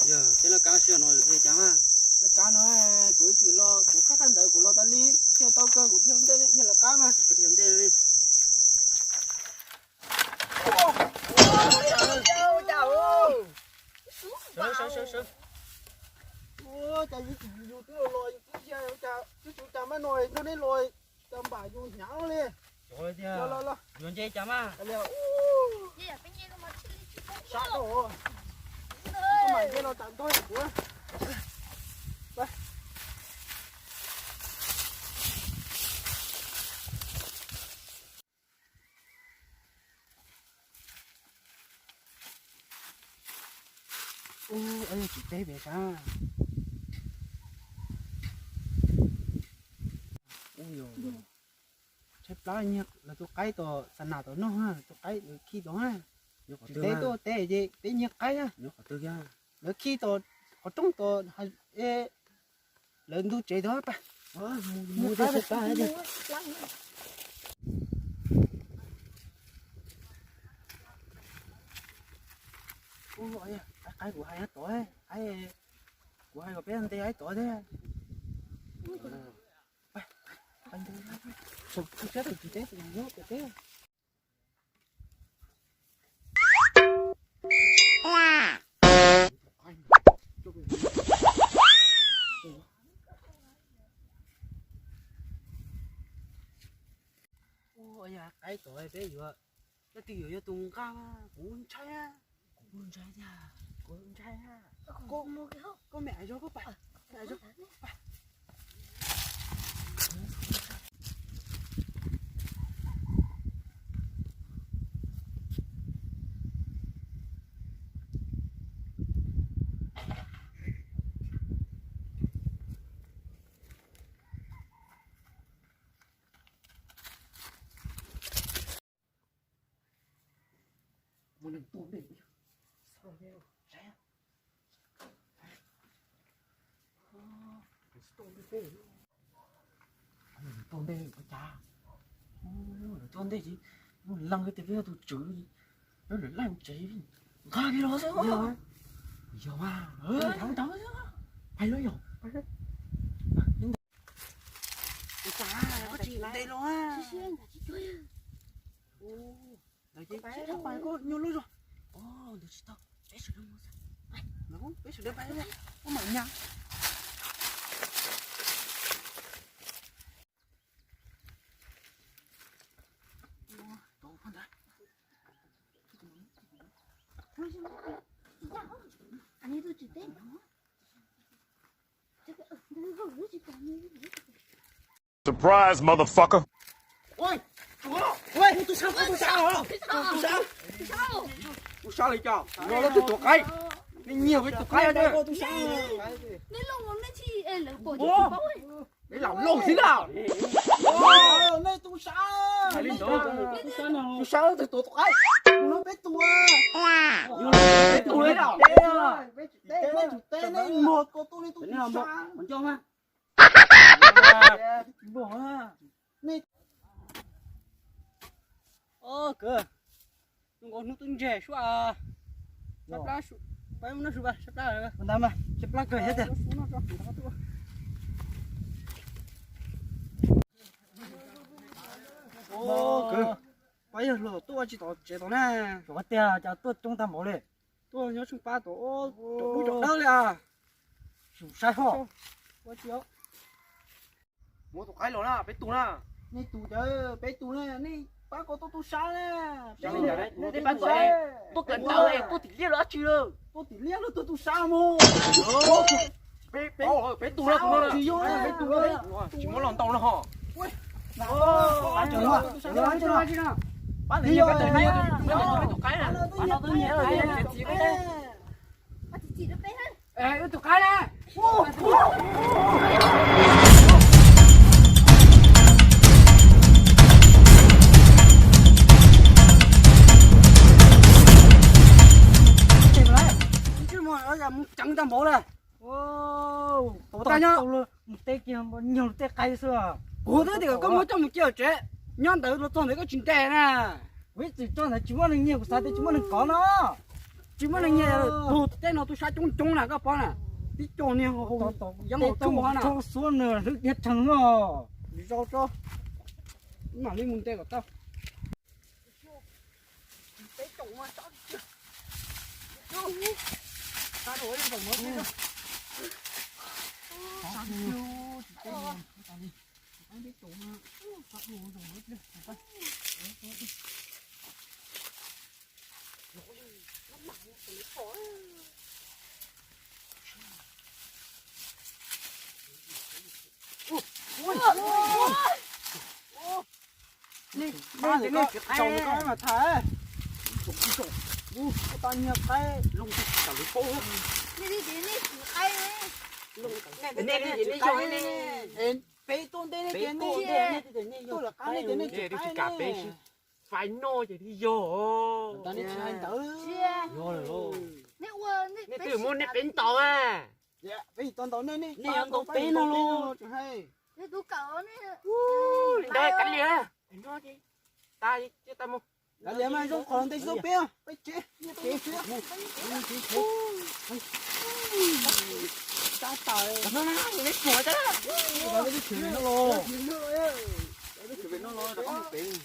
Yog tej laj kab sij hawm no thiaj cas mas. Laj kab no kuv ib txwm los kuv qab qab ntawd kuv los tas li thiaj tau kawg, kuv thiaj ua ntej thiaj lawv qab mas kuv thiaj ua ntej li. Sawv sawv sawv sawv. Ua cas yus twb los los yus twb cia ua cas twb tsis ua cas mas no nrog neb los cas npam yus hnyav li. Los los los. Yuav nce cas mas. Sab rau. Mam nce los tas nrog yam kuv. Ub, tsum teb pem sab. Ub, yog tshaib plab nyiag lawv tus qaib tom xa nas tom noj, tus qaib lawv khi tod. Tsum teb tuaj teb ces peb nyiag qaib. Lawv khi tom qhov rooj tod, lawv ntug tsev tod. Ub, qaib kuv hais tod, kuv hais kom peb nte qaib tod thiab. Ua yog qaib tod peb yuav, leej twg yuav yog tus nqa, kuv ntshai. Kuv ntshai tiag, kuv ntshai. Koj me aiv zog koj pais, me aiv zog. Muaj neeg tuaj ntej. Tuaj ntej ua cas? Lawv tuaj ntej ces muaj leej tias peb yog tus tswv, peb lawv laij tsev nqa kiag los xwb. Yog mas, hais los yog. Ua cas koj tsis ntes los? Ntawd ces pais koj nyuag lub zog. Ntawd tsis tau, peb sawv daws mus. Peb sawv daws pais, koj mam nyas. Surprise, motherfucker! Tus sab, tus sab, tus sab, tus sab li cas? No lawv tus tuam qaib, nej nyiag peb tus qaib. Peb lam lauj xwb na. Nej tus sab, tus sab tus tuam qaib, no peb tus, peb tus li. Peb tsum teb, nej muag ko tuaj li tus sab. Os, kawg, zoo nkaus hnub twb ntseg suab. Sab plab, peb mus noj su, sab plab, sab plab kawg thiab tiag. Os, kawg, pab yawg hluas tuaj ua tsi tom tsev tod na? Xyov tiag, cas tuaj coob tag npaum li. Tuaj nyob tsheej pab tod, rau dub rau dawb li as. Saib ho. Muab tus qaib los na, peb tus na. Nej tus, peb tus na, nej pab ko tuaj tub sab na. Tuaj kawm ntawv, tuaj tim liaj los dab tsi lawm? Tuaj tim liaj los tuaj tub sab mus. Peb tus na, tsis yog, peb tus na. Tsis muab los ntau no ho. Pab tus qaib na, pab tus qaib na. Ceev tag npaum li. Mus teb kiag nyuag tej qaib xwb. Kuv twb tias kom koj muab coj mus cia tsev, nyob ntawd los txog ntawd koj tsis ntes na. Kuv ib txwm tso ntawd tsis muaj neeg nyiag, kuv xav tias tsis muaj neeg kov no. Tsis muaj neeg nyiag, tus teb no tus sab coob coob na koj paub na. Tib co niag yeeb hauv tsuj na. Tso xuab nws hlwb dhia rhees no. Zoo tso, mam li mus ntes kom tau. Pab tias nej tsis qaib mas tham. Tau nyiag qaib. Nej tias nej tsis qaib. Peb tuaj ntej nej tias nej, tuaj lawm qab nej tias nej tsis qaib ne. Fais noj ces twb yog. Nej tsis hais ntawd. Nej twb muab nej qev ntaus a. Peb tsis tau ntaus nej, nej yuav ntaus peb no los tsis hais. Li ntawd kav liam. Tas, tas mus. Kav liam mas zoo qhov ntej tsis tau peb, peb tsev, peb tsev. Tab tas. Peb tsev no los. Peb tsev no los rov qab mus pem.